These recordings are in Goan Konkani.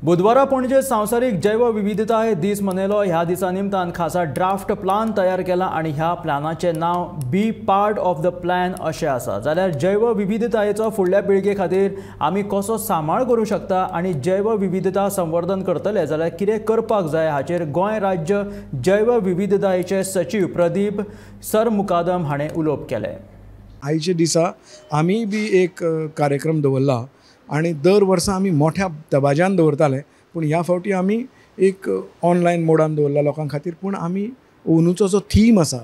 बुधवारा पणजे संवसारीक जैवविविधताय दीस मनयलो. ह्या दिसा निमतान खासा ड्राफ्ट प्लान तयार केला आनी ह्या प्लानाचें नांव be part of the plan अशें आसा. जाल्यार जैवविविधतायेचो फुडल्या पिळगे खातीर आमी कसो सांबाळ करूं शकता आनी जैवविविधता संवर्धन करतले जाल्यार कितें करपाक जाय हाचेर गोंय राज्य जैवविविधतायेचे सचीव प्रदीप सरमुकादम हाणें उलोवप केलें. आयच्या दिसा आमी बी एक कार्यक्रम दवरला आनी दर वर्सा आमी मोठ्या दबाज्यान दवरताले, पूण ह्या फावटी आमी एक ऑनलायन मोडान दवरला लोकां खातीर. पूण आमी अंदूचो जो थीम आसा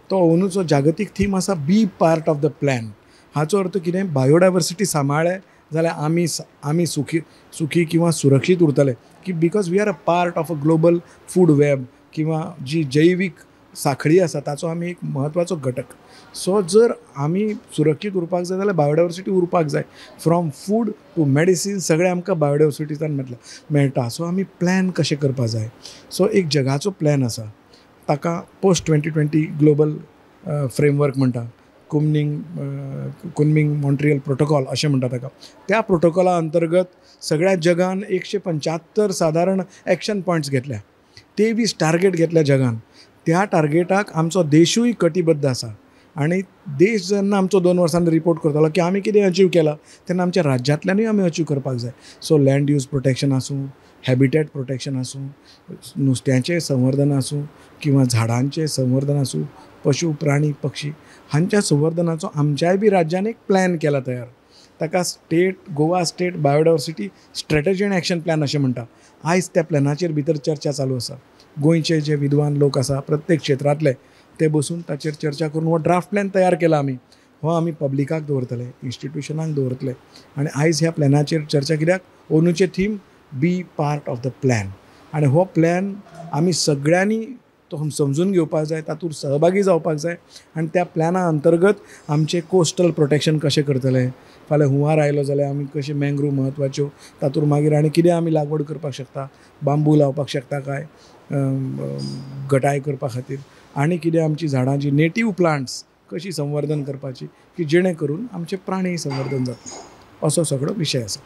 तो अंदूचो जागतीक थीम आसा be part of the plan. हाचो अर्थ कितें, बायोडायवर्सिटी सांबाळ्ळे जाल्यार आमी आमी सुखी सुखी किंवा सुरक्षीत उरतले की because we are a part of a global food web किंवा जी जैवीक साखळी आसा ताचो आमी एक म्हत्वाचो घटक. सो जर आमी सुरक्षीत उरपाक जाय जाल्यार बायोडायवर्सिटी उरपाक जाय. फ्रॉम फूड टू मेडिसीन सगळें आमकां बायोडायवर्सिटीच्यान मेळटा. सो आमी प्लॅन कशें करपाक जाय. सो एक जगाचो प्लॅन आसा ताका पोस्ट 2020 ग्लोबल फ्रेमवर्क म्हणटा, कुनमिंग मॉन्ट्रियल प्रोटोकॉल अशें म्हणटा ताका. त्या प्रोटोकॉला अंतर्गत सगळ्या जगान 175 सादारण एक्शन पॉयंट्स घेतल्या, 23 टार्गेट घेतल्या जगान. त्या टार्गेटाक आमचो देशूय कटिबद्ध आसा आनी देश जेन्ना आमचो 2 वर्सांनी रिपोर्ट करतलो की आमी कितें अचीव केलां तेन्ना आमच्या राज्यांतल्यानूय आमी अचीव करपाक जाय. सो लँड यूज प्रोटेक्शन आसूं, हॅबिटेट प्रोटेक्शन आसूं, नुस्त्यांचें संवर्धन आसूं किंवा झाडांचें संवर्धन आसूं, पशु प्राणी पक्षी हांच्या संवर्धनाचो आमच्याय बी राज्यान एक प्लॅन केला तयार. ताका state Goa state biodiversity strategy and action plan अशें म्हणटा. आयज त्या प्लॅनाचेर भितर चर्चा चालू आसा. गोंयचे जे विद्वान लोक आसा प्रत्येक क्षेत्रांतले ते बसून ताचेर चर्चा करून हो ड्राफ्ट प्लॅन तयार केला आमी. हो आमी पब्लिकाक दवरतले, इन्स्टिट्युशनाक दवरतले आनी आयज ह्या प्लॅनाचेर चर्चा कित्याक अंदूचें theme be part of the plan. आनी हो प्लॅन आमी सगळ्यांनी तो समजून घेवपाक जाय, तातूंत सहभागी जावपाक जाय आनी त्या प्लॅना अंतर्गत आमचें कोस्टल प्रोटेक्शन कशें करतले, फाल्यां हुंवार आयलो जाल्यार आमी कशें मँग्रूव म्हत्वाच्यो तातूंत मागीर आनी कितें आमी लागवड करपाक शकता, बांबू लावपाक शकता काय घटाय करपा खातीर, आनी कितें आमची झाडां जी नेटीव प्लांट्स कशी संवर्धन करपाची की जेणे करून आमचे प्राणी संवर्धन जाता, असो सगळो विशय आसा.